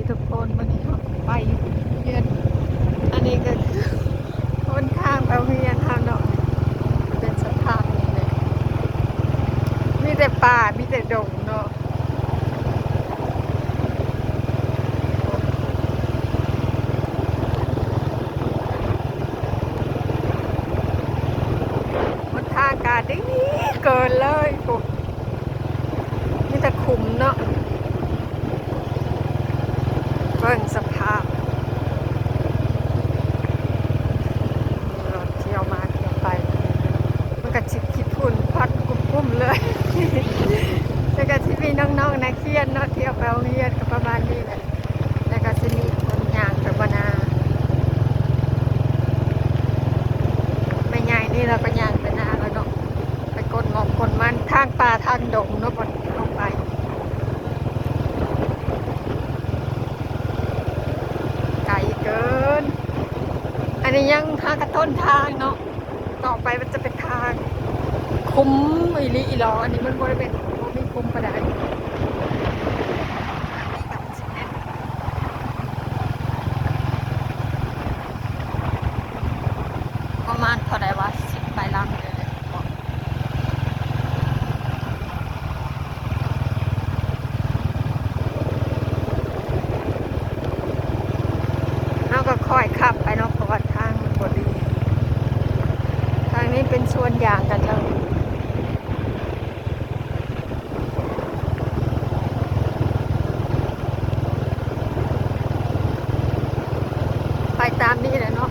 ທຸກຄົນ ມື້ນີ້ເຮົາໄປໂຮງຮຽນ. ອັນນີ້ກໍຄືຫົນທາງໄປໂຮງຮຽນເຮົາເນາະ, ເປັນສະພາບນີ້ແຫຼະ, ມີແຕ່ປ່າ ມີແຕ່ດົງເນາະ. ຫົນທາງກະດີເກີນເລີຍພຸ້ນ, ມີແຕ່ຂຸມເນາະ. ເບິ່ງສະພາບ ລົດທ່ຽວມາທ່ຽວໄປ, ມັນກະຊິຂີ້ຝຸ່ນຄວັນກຸ້ມໆເລີຍ. ແລ້ວກະຊິມີນ້ອງໆນັກຮຽນເນາະ ທ່ຽວໄປໂຮງຮຽນ ກະປະມານນີ້ແຫຼະ. ແລ້ວກະຊິມີຄົນຍ່າງໄປບໍ່ນາ, ແມ່ໃຫຍ່ນີ້ລາວກະຍ່າງໄປນາແລ້ວເນາະ, ໄປກົນໝອກກົນມັນ ທາງປ່າທາງດົງເນາະ ບ່ອນລົງໄປ. ໄກເກີນ, ອັນນີ້ຍັງຫາກະຕົ້ນທາງເນາະ. ຕໍ່ໄປມັນຈະເປັນທາງຂຸມອີ່ຫຼີອີ່ຫຼໍ, ອັນນີ້ມັນບໍ່ໄດ້ເປັນ ບໍ່ມີຂຸມປານໃດ. ປະມານເທົ່າໃດວະ ສິບປາຍຫຼັງເລີຍ. ເຮົາກໍຄ່ອຍຂັບໄປເນາະ ເພາະວ່າທາງມັນບໍ່ດີ, ທາງນີ້ເປັນສວນຢາງກັນເລີຍ. ໄປຕາມນີ້ແຫຼະເນາະ,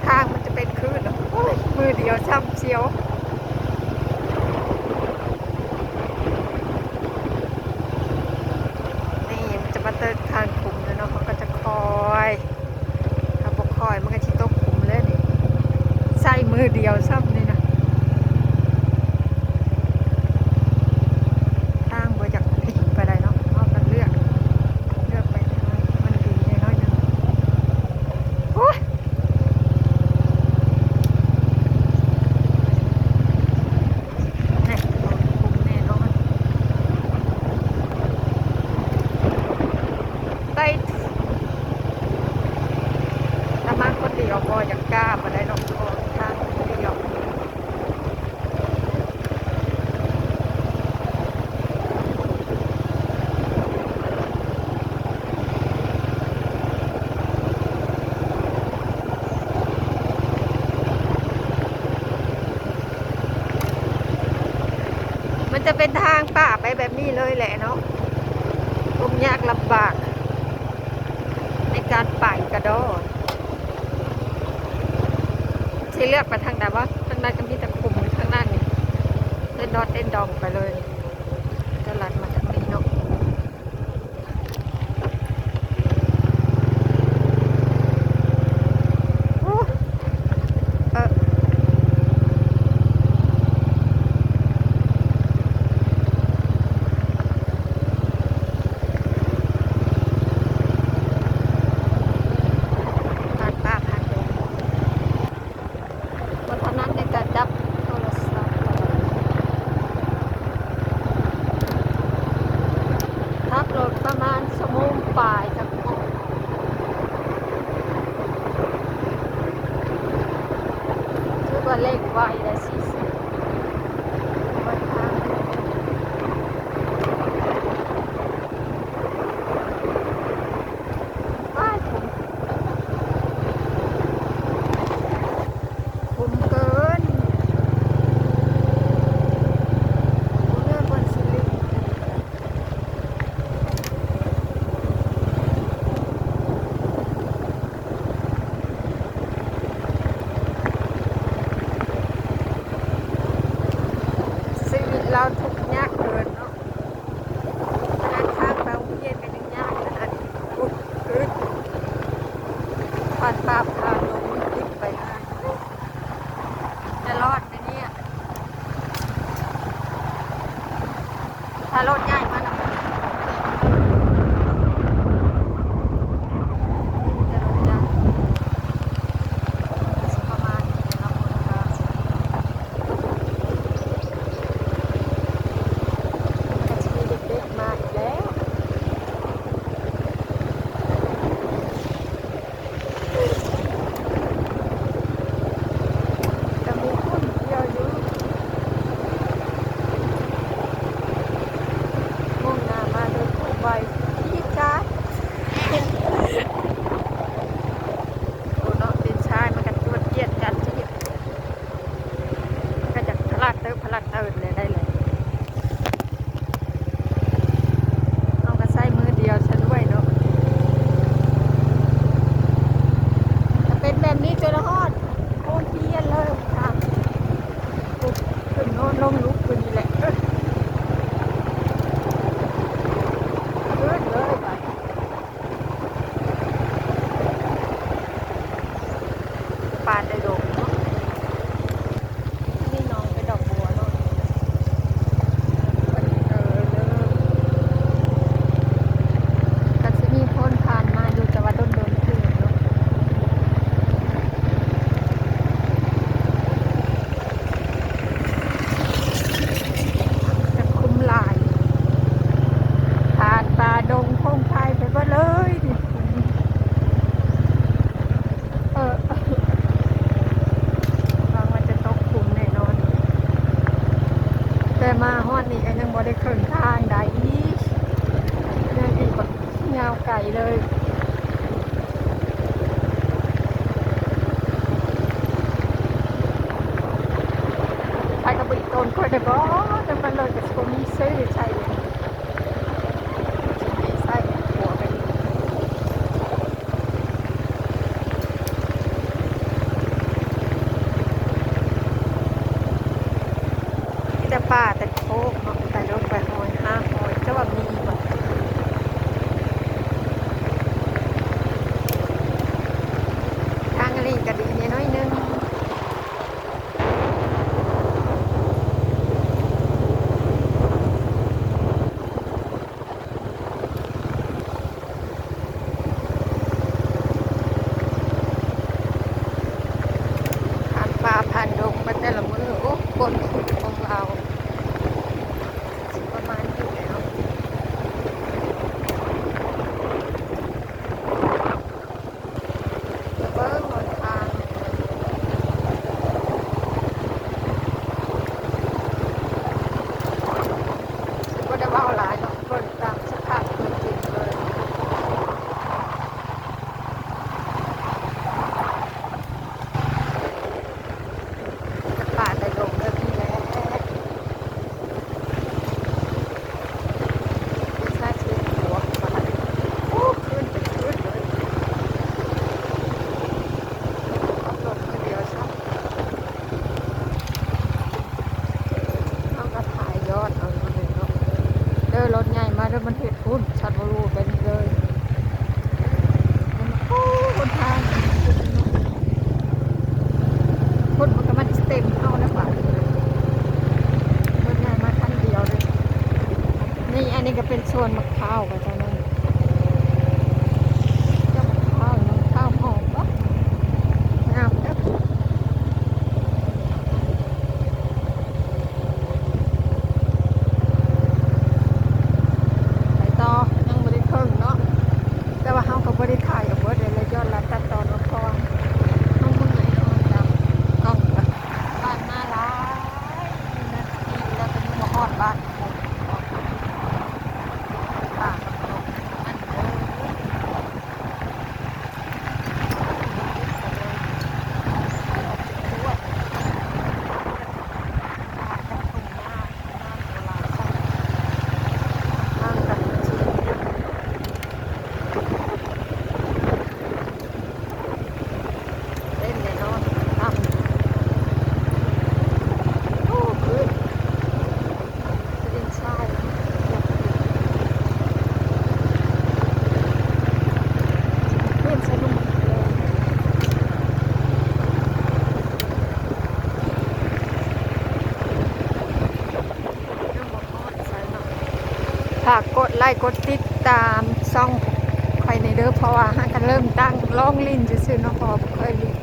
ທາງມັນຈະເປັນຄືນ. ໂອ້ຍ ມືດຽວຊ້ຳສຽວ. ນີ້ມັນຈະມາເຕີກທາງຂຸມແລ້ວເນາະ, ເຮົາກໍຈະຄ່ອຍ ຖ້າບໍ່ຄ່ອຍມັນກໍຊິຕົກຂຸມເລີຍນີ້, ໃຊ້ມືດຽວຊ້ຳນີ້ນະ. ທາງບໍ່ຢາກດີປານໃດເນາະ, ເຮົາກໍເລືອກ ເລືອກໄປທາງມັນດີແດ່ໜ້ອຍໜຶ່ງ. ໂອ້ຍ ແນ່ ເຂົາຄຸມແນ່ນອນ. ໄປ ຖ້າມາຄົນດຽວບໍ່ຢາກກ້າປານໃດເນາະ ເພາະທາງຄົນດຽວ. ມັນຈະເປັນທາງປ່າໄປແບບນີ້ເລີຍແຫຼະເນາະ, ທຸກຍາກລຳບາກໃນການໄປກະດໍ. ຊິເລືອກໄປທາງໃດວະ? ທາງໃດກໍມີແຕ່ຂຸມ ທາງນັ້ນນີ້ເຕັ້ນດອດເຕັ້ນດອງໄປເລີຍ, ຈະລັດມາທາງນີ້ເນາະ. ບໍ່ຖະໜັດໃນການຈັບໂທລະສັບ. ຂັບລົດປະມານຊົ່ວໂມງປາຍຈັກໂມງ, ຖືວ່າເລັ່ງໄວໄດ໋ ສີ່ສິບ ໄວທາງ. ວ້າຍ ຂຸມ ຂຸມເກີນ ບໍ່ເລືອກບ່ອນຊິຫຼິ້ນ. ເ ຍາວໄກເລີຍ. ໃຜກໍບໍ່ອີກຕົນຂ້ອຍໄດ້ບໍ່? ແຕ່ມັນເລີຍກໍຊິບໍ່ມີຊື່ໃຊ້ເລີຍ ຊິມີໃຊ້ຫົວໄປ. ມີແຕ່ປ່າແຕ່ໂຄກເນາະ ໄປລົງໄປຫອຍຫາຫອຍ ຈະວ່າມີບໍ່? ທາງອັນນີ້ກໍດີແດ່ໜ້ອຍໜຶ່ງ. ຜ່ານປ່າຜ່ານດົງໄປແຕ່ລະມື້ ໂອ້ ຄົນຂຸດຂອງລາວ ຊິປະມານນີ້ແຫຼະ. ເບິ່ງຫົນທາງ ບໍ່ໄດ້ເວົ້າຫຼາຍເນາະ ເບິ່ງຕາມສະພາບຕົວຈິງເລີຍ. ແຕ່ປ່າແຕ່ດົງແບບນີ້ແຫຼະ ໂອ້ ຂຶ້ນເປັນຄືນເລີຍ ຂັບລົດມື້ດຽວຊະ ເຮົາກໍຖ່າຍຍ້ອນເອົາຢູ່ນີ້ເນາະ ເດີ ລົດໃຫຍ່ມາເດີ ມັນເຮັດ ພຸ້ນ ສັດວະໂລໄປນີ້ເລີຍ. ໂອ້ ຫົນທາງ ຄົນມັນກໍມາເຕັມເຮົາແລ້ວບາດນີ້ ລົດໃຫຍ່ມາຄັນດຽວເລີຍ. ນີ້ ອັນນີ້ກໍເປັນສວນໝາກພ້າວໄປທາງນັ້ນ ເຈົ້າໝາກພ້າວ ໝາກພ້າວຫອມເນາະ ງາມເດີ. ໄປຕໍ່ ຍັງບໍ່ໄດ້ເຄິ່ງເນາະ ແຕ່ວ່າເຮົາກໍບໍ່ໄດ້ຖ່າຍເອົາເບິດເລີຍ ຍ້ອນວ່າຕັດຕໍ່ເນາະ ເພາະວ່າເຮົາເມື່ອຍເນາະ ຈາກກ້ອງ ບ້ານມາຫຼາຍນາທີແລ້ວ ກໍຍັງບໍ່ຮອດບ້ານ ເຕັ້ນແນ່ນອນ ໂອ້ ພື້ນ ດິນຊາຍ ຝາກກົດໄລ້ກົດຕິດຕາມຊ່ອງຂ້ອຍແດ່ເດີ ເພາະວ່າຫາກະເລີ່ມຕັ້ງລອງຫຼິ້ນຊື່ໆເນາະ ເພາະວ່າບໍ່ເຄີຍຫຼິ້ນ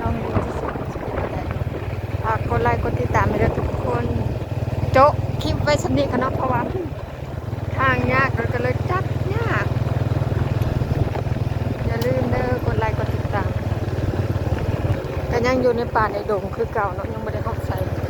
ລອງຫຼິ້ນຊື່ໆ ຊິເປັນແນວໃດ. ຝາກກົດໄລ້ກົດຕິດຕາມແດ່ເດີທຸກຄົນ. ໂຈະຄລິບໄວ້ສ່ຳນີ້ກ່ອນເນາະ ເພາະວ່າທາງຍາກ ກໍເລີຍຈັດຍາກ. ຢ່າລືມເດີ ກົດໄລ້ກົດຕິດຕາມ. ກໍຍັງຢູ່ໃນປ່າໃນດົງຄືເກົ່າເນາະ ຍັງບໍ່ໄດ້ຮ